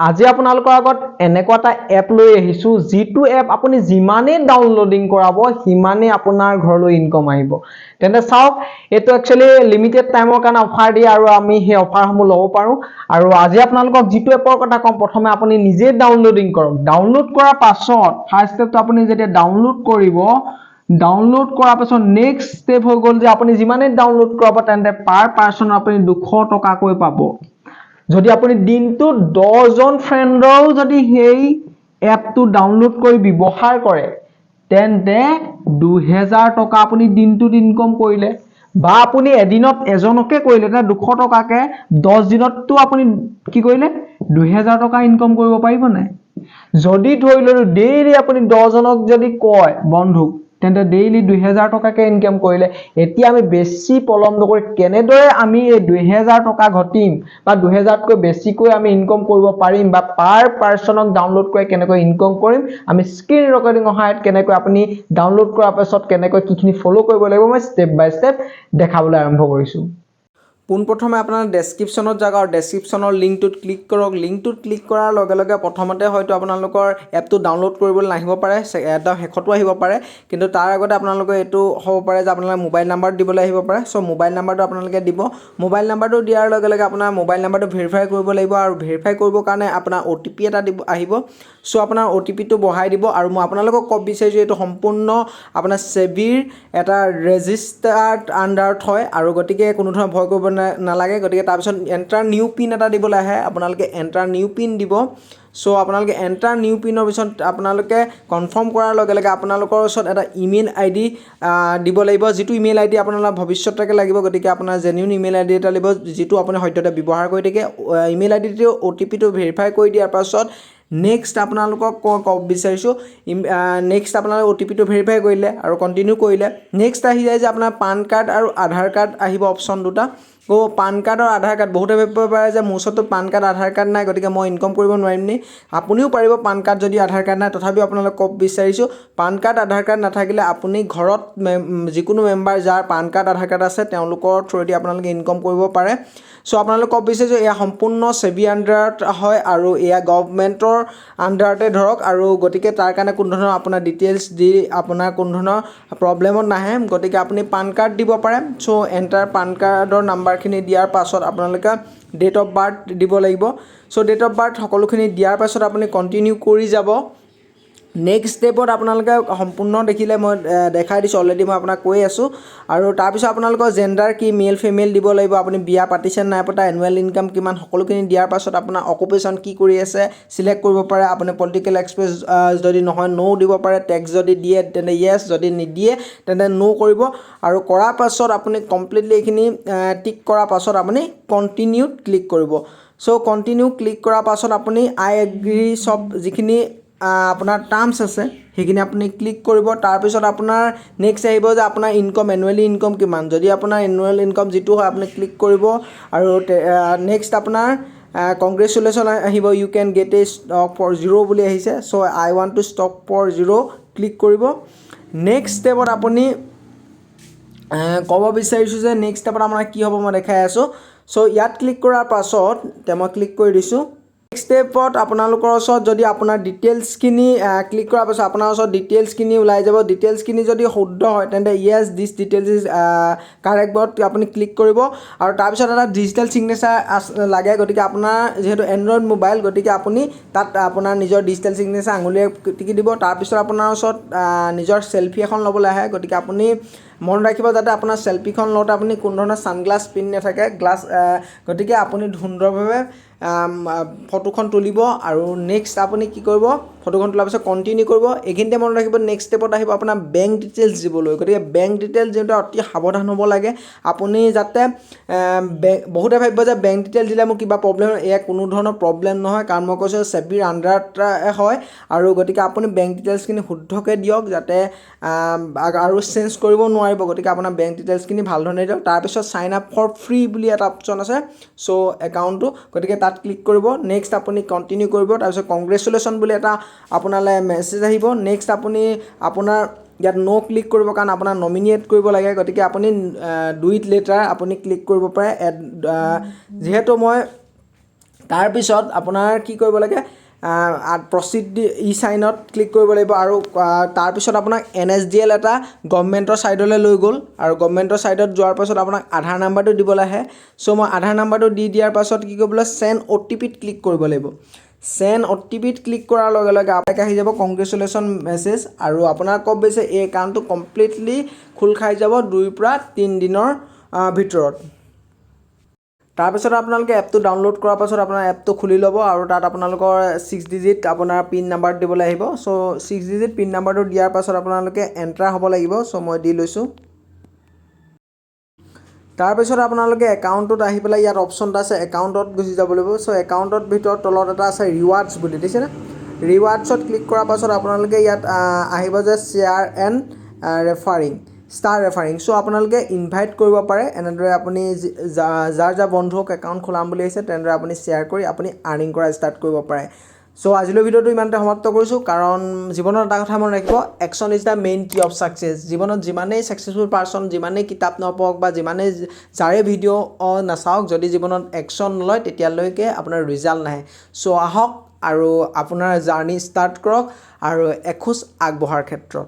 আজি আপোনালোকৰ আগত এনেকুৱা এটা এপ লৈ আহিছোঁ, যিটো এপ আপুনি যিমানেই ডাউনলোডিং কৰাব, সিমানেই আপোনাৰ ঘৰলৈ ইনকম আহিব। তেন্তে চাওক, এইটো একচুৱেলি লিমিটেড টাইমৰ কাৰণে অফাৰ দিয়ে আৰু আমি সেই অফাৰসমূহ ল'ব পাৰোঁ। আৰু আজি আপোনালোকক যিটো এপৰ কথা ক'ম, প্ৰথমে আপুনি নিজে ডাউনলোডিং কৰক। ডাউনলোড কৰাৰ পাছত ফাৰ্ষ্ট ষ্টেপটো, আপুনি যেতিয়া ডাউনলোড কৰিব, ডাউনলোড কৰাৰ পাছত নেক্সট ষ্টেপ হৈ গ'ল যে আপুনি যিমানেই ডাউনলোড কৰাব, তেন্তে পাৰ পাৰ্চন আপুনি 200 টকাকৈ পাব। যদি আপুনি দিনটোত 10জন ফ্ৰেণ্ডৰো যদি সেই এপটো ডাউনলোড কৰি ব্যৱহাৰ কৰে, তেন্তে 2000 টকা আপুনি দিনটোত ইনকম কৰিলে। বা আপুনি এদিনত এজনকে কৰিলে, তেন্তে 200 টকাকৈ 10 দিনততো আপুনি কি কৰিলে? 2000 টকা ইনকম কৰিব পাৰিব নাই? যদি ধৰি ল'লো ডেইলি আপুনি 10জনক যদি কয় বন্ধুক, তেন্তে ডেইলি 2000 টকাকৈ ইনকাম কৰিলে। এতিয়া আমি বেছি পলম নকৰি কেনেদৰে আমি এই 2000 টকা ঘটিম বা 2000তকৈ বেছিকৈ আমি ইনকম কৰিব পাৰিম বা পাৰ পাৰ্চনক ডাউনলোড কৰি কেনেকৈ ইনকম কৰিম, আমি স্ক্ৰীণ ৰেকৰ্ডিঙৰ সহায়ত কেনেকৈ আপুনি ডাউনলোড কৰাৰ পাছত কেনেকৈ কিখিনি ফ'ল' কৰিব লাগিব, মই ষ্টেপ বাই ষ্টেপ দেখাবলৈ আৰম্ভ কৰিছোঁ। পোনপ্ৰথমে আপোনাৰ ডেছক্ৰিপশ্যনত যাওক আৰু ডেছক্ৰিপশ্যনৰ লিংকটোত ক্লিক কৰক। লিংকটোত ক্লিক কৰাৰ লগে লগে প্ৰথমতে হয়তো আপোনালোকৰ এপটো ডাউনলোড কৰিবলৈ নাহিব পাৰে, একদম শেষতো আহিব পাৰে। কিন্তু তাৰ আগতে আপোনালোকৰ এইটো হ'ব পাৰে যে আপোনালোকে মোবাইল নাম্বাৰ দিবলৈ আহিব পাৰে। চ' মোবাইল নাম্বাৰটো আপোনালোকে দিব। মোবাইল নাম্বাৰটো দিয়াৰ লগে লগে আপোনাৰ মোবাইল নাম্বাৰটো ভেৰিফাই কৰিব লাগিব আৰু ভেৰিফাই কৰিবৰ কাৰণে আপোনাৰ অ'টিপি এটা দিব আহিব। চ' আপোনাৰ অ'টিপিটো বহাই দিব। আৰু মই আপোনালোকক ক'ব বিচাৰিছোঁ, এইটো সম্পূৰ্ণ আপোনাৰ ছেবিৰ এটা ৰেজিষ্টাৰ্ড আণ্ডাৰত হয় আৰু গতিকে কোনো ধৰণৰ ভয় কৰিব নালাগে। গতিকে তাৰপিছত এণ্টাৰ নিউ পিন এটা দিবলৈ আহে, আপোনালোকে এণ্টাৰ নিউ পিন দিব। চ' আপোনালোকে এণ্টাৰ নিউ পিনৰ পিছত আপোনালোকে কনফাৰ্ম কৰাৰ লগে লগে আপোনালোকৰ ওচৰত এটা ইমেইল আই ডি দিব লাগিব, যিটো ইমেইল আই ডি আপোনালোকৰ ভৱিষ্যতলৈকে লাগিব। গতিকে আপোনাৰ জেনিউন ইমেইল আই ডি এটা লাগিব, যিটো আপুনি সদ্যহতে ব্যৱহাৰ কৰি থাকে। ইমেইল আই ডিটো অ'টিপিটো ভেৰিফাই কৰি দিয়াৰ পাছত নেক্সট আপোনালোকক ক'ব বিচাৰিছোঁ, নেক্সট আপোনালোকে অ'টিপিটো ভেৰিফাই কৰিলে আৰু কণ্টিনিউ কৰিলে, নেক্সট আহি যায় যে আপোনাৰ পান কাৰ্ড আৰু আধাৰ কাৰ্ড আহিব অপশ্যন দুটা। পান কাৰ্ড আৰু আধাৰ কাৰ্ড, বহুতে ভাবিব পাৰে যে মোৰ ওচৰততো পান কাৰ্ড, আধাৰ কাৰ্ড নাই, গতিকে মই ইনকম কৰিব নোৱাৰিম নি? আপুনিও পাৰিব পান কাৰ্ড যদি আধাৰ কাৰ্ড নাই। তথাপিও আপোনালোকক ক'ব বিচাৰিছোঁ, পান কাৰ্ড, আধাৰ কাৰ্ড নাথাকিলে আপুনি ঘৰত যিকোনো মেম্বাৰ যাৰ পান কাৰ্ড, আধাৰ কাৰ্ড আছে, তেওঁলোকৰ থ্ৰুৱেদি আপোনালোকে ইনকম কৰিব পাৰে। চ' আপোনালোক ক'ব বিচাৰিছোঁ, এয়া সম্পূৰ্ণ ছেবি আণ্ডাৰত হয় আৰু এয়া গভমেণ্টৰ আণ্ডাৰতে ধৰক আৰু গতিকে তাৰ কাৰণে কোনো ধৰণৰ আপোনাৰ ডিটেইলছ দি আপোনাৰ কোনো ধৰণৰ প্ৰব্লেমত নাহে। গতিকে আপুনি পান কাৰ্ড দিব পাৰে। চ' এণ্টাৰ পান কাৰ্ডৰ নাম্বাৰখিনি দিয়াৰ পাছত আপোনালোকে ডেট অফ বাৰ্থ দিব লাগিব। চ' ডেট অফ বাৰ্থ সকলোখিনি দিয়াৰ পাছত আপুনি কণ্টিনিউ কৰি যাব। নেক্সট ষ্টেপত আপোনালোকে সম্পূৰ্ণ দেখিলে, মই দেখাই দিছোঁ, অলৰেডি মই আপোনাক কৈ আছোঁ। আৰু তাৰপিছত আপোনালোকৰ জেণ্ডাৰ কি, মেল, ফিমেল দিব লাগিব, আপুনি বিয়া পাতিছে নাই পতা, এনুৱেল ইনকাম কিমান, সকলোখিনি দিয়াৰ পাছত আপোনাৰ অকুপেশ্যন কি কৰি আছে চিলেক্ট কৰিব পাৰে। আপুনি পলিটিকেল এক্সপ্ৰেছ যদি নহয়, ন' দিব পাৰে। টেক্স যদি দিয়ে তেন্তে য়েছ, যদি নিদিয়ে তেন্তে ন' কৰিব। আৰু কৰাৰ পাছত আপুনি কমপ্লিটলি এইখিনি টিক কৰাৰ পাছত আপুনি কণ্টিনিউত ক্লিক কৰিব। চ' কণ্টিনিউ ক্লিক কৰাৰ পাছত আপুনি আই এগ্ৰী চব যিখিনি আপোনাৰ টাৰ্মছ আছে, সেইখিনি আপুনি ক্লিক কৰিব। তাৰপিছত আপোনাৰ নেক্সট আহিব যে আপোনাৰ ইনকম, এনুৱেলি ইনকম কিমান। যদি আপোনাৰ এনুৱেল ইনকম যিটো হয়, আপুনি ক্লিক কৰিব আৰু নেক্সট আপোনাৰ কংগ্ৰেচুলেশ্যন আহিব, "You can get a stock for zero" বুলি আহিছে। So "I want to stock for zero" click কৰিব। নেক্সট ষ্টেপত আপুনি ক'ব বিচাৰিছোঁ যে নেক্সট ষ্টেপত আপোনাৰ কি হ'ব, মই দেখাই আছোঁ। চ' ইয়াত ক্লিক কৰাৰ পাছত এতিয়া মই ক্লিক কৰি দিছোঁ। নেক্সট ষ্টেপত আপোনালোকৰ ওচৰত যদি আপোনাৰ ডিটেইলছখিনি ক্লিক কৰাৰ পাছত আপোনাৰ ওচৰত ডিটেইলছখিনি ওলাই যাব। ডিটেইলছখিনি যদি শুদ্ধ হয়, তেন্তে "Yes, this details is correct"ত আপুনি ক্লিক কৰিব। আৰু তাৰপিছত এটা ডিজিটেল ছিগনেচাৰ লাগে। গতিকে আপোনাৰ যিহেতু এণ্ড্ৰইড মোবাইল, গতিকে আপুনি তাত আপোনাৰ নিজৰ ডিজিটেল ছিগনেচাৰ আঙুলিৰে টিকি দিব। তাৰপিছত আপোনাৰ ওচৰত নিজৰ চেলফি এখন ল'বলৈ আহে। গতিকে আপুনি মনত ৰাখিব যাতে আপোনাৰ চেলফিখন লওঁতে আপুনি কোনো ধৰণৰ ছানগ্লাছ পিন্ধি নাথাকে, গ্লাছ। গতিকে আপুনি সুন্দৰভাৱে ফটোখন তুলিব। আৰু নেক্সট আপুনি কি কৰিব? ফটোখন তোলাৰ পিছত কণ্টিনিউ কৰিব। এইখিনিতে মনত ৰাখিব, নেক্সট ষ্টেপত আহিব আপোনাৰ বেংক ডিটেইলছ দিবলৈ। গতিকে বেংক ডিটেইলছ দিওঁতে অতি সাৱধান হ'ব লাগে আপুনি যাতে বহুতে ভাবিব যে বেংক ডিটেইলছ দিলে মোৰ কিবা প্ৰব্লেম। এয়া কোনো ধৰণৰ প্ৰব্লেম নহয়, কাৰণ মই কৈছোঁ ছেবিৰ আণ্ডাৰত হয়। আৰু গতিকে আপুনি বেংক ডিটেইলছখিনি শুদ্ধকৈ দিয়ক যাতে আৰু চেঞ্জ কৰিব নোৱাৰিব। গতিকে আপোনাৰ বেংক ডিটেইলছখিনি ভাল ধৰণে দিয়ক। তাৰপিছত চাইন আপ ফৰ ফ্ৰী বুলি এটা অপশ্যন আছে, চ' একাউণ্টটো, গতিকে তাত ক্লিক কৰিব। নেক্সট আপুনি কণ্টিনিউ কৰিব। তাৰপিছত কংগ্ৰেচুলেশ্যন বুলি এটা আপোনালৈ মেছেজ আহিব। নেক্সট আপুনি আপোনাৰ ইয়াত ন' ক্লিক কৰিব, কাৰণ আপোনাৰ নমিনি এড কৰিব লাগে। গতিকে আপুনি do it later আপুনি ক্লিক কৰিব পাৰে। এড যিহেতু মই তাৰপিছত আপোনাৰ কি কৰিব লাগে? প্ৰচিড ই চাইনত ক্লিক কৰিব লাগিব। আৰু তাৰপিছত আপোনাক এনএছডিএল এটা গভমেণ্টৰ ছাইডলৈ লৈ গ'ল আৰু গভমেণ্টৰ ছাইডত যোৱাৰ পাছত আপোনাক আধাৰ নাম্বাৰটো দিবলৈ আহে। চ' মই আধাৰ নাম্বাৰটো দি দিয়াৰ পাছত কি কৰিব লাগিব? চেণ্ড অ'টিপিত ক্লিক কৰিব লাগিব। চেণ্ড অ'টিপিত ক্লিক কৰাৰ লগে লগে আপোনাক আহি যাব কংগ্ৰেচুলেশ্যন মেছেজ আৰু আপোনাৰ কম বেছি এই একাউণ্টটো কমপ্লিটলি খোল খাই যাব 2ৰ পৰা 3 দিনৰ ভিতৰত। তাৰপিছত আপোনালোকে এপটো ডাউনলোড কৰাৰ পাছত আপোনাৰ এপটো খুলি ল'ব আৰু তাত আপোনালোকৰ 6 ডিজিট আপোনাৰ পিন নাম্বাৰ দিবলৈ আহিব। চ' 6 ডিজিট পিন নাম্বাৰটো দিয়াৰ পাছত আপোনালোকে এণ্টাৰ হ'ব লাগিব। চ' মই দি লৈছোঁ। তাৰপিছত আপোনালোকে একাউণ্টটোত আহি পেলাই ইয়াত অপশ্যন এটা আছে, একাউণ্টত গুচি যাব লাগিব। চ' একাউণ্টত ভিতৰত তলত এটা আছে ৰিৱাৰ্ডছ বুলি, দেখিছেনে? ৰিৱাৰ্ডছত ক্লিক কৰাৰ পাছত আপোনালোকে ইয়াত আহিব যে share and referring, start referring। So আপোনালোকে ইনভাইট কৰিব পাৰে। এনেদৰে আপুনি যাৰ যাৰ বন্ধুক একাউণ্ট খোলাম বুলি আহিছে, তেনেদৰে আপুনি শ্বেয়াৰ কৰি আপুনি আৰ্নিং কৰা ষ্টাৰ্ট কৰিব পাৰে। চ' আজিলৈ ভিডিঅ'টো ইমানতে সমাপ্ত কৰিছোঁ, কাৰণ জীৱনত এটা কথা মনত ৰাখিব, action is the main key of success। জীৱনত যিমানেই ছাকচেছফুল পাৰ্চন, যিমানেই কিতাপ নপঢ়ক বা যিমানেই যাৰে ভিডিঅ' নাচাওক, যদি জীৱনত একশ্যন নলয়, তেতিয়ালৈকে আপোনাৰ ৰিজাল্ট নাহে। চ' আহক আৰু আপোনাৰ জাৰ্ণি ষ্টাৰ্ট কৰক আৰু এখোজ আগবঢ়াৰ ক্ষেত্ৰত।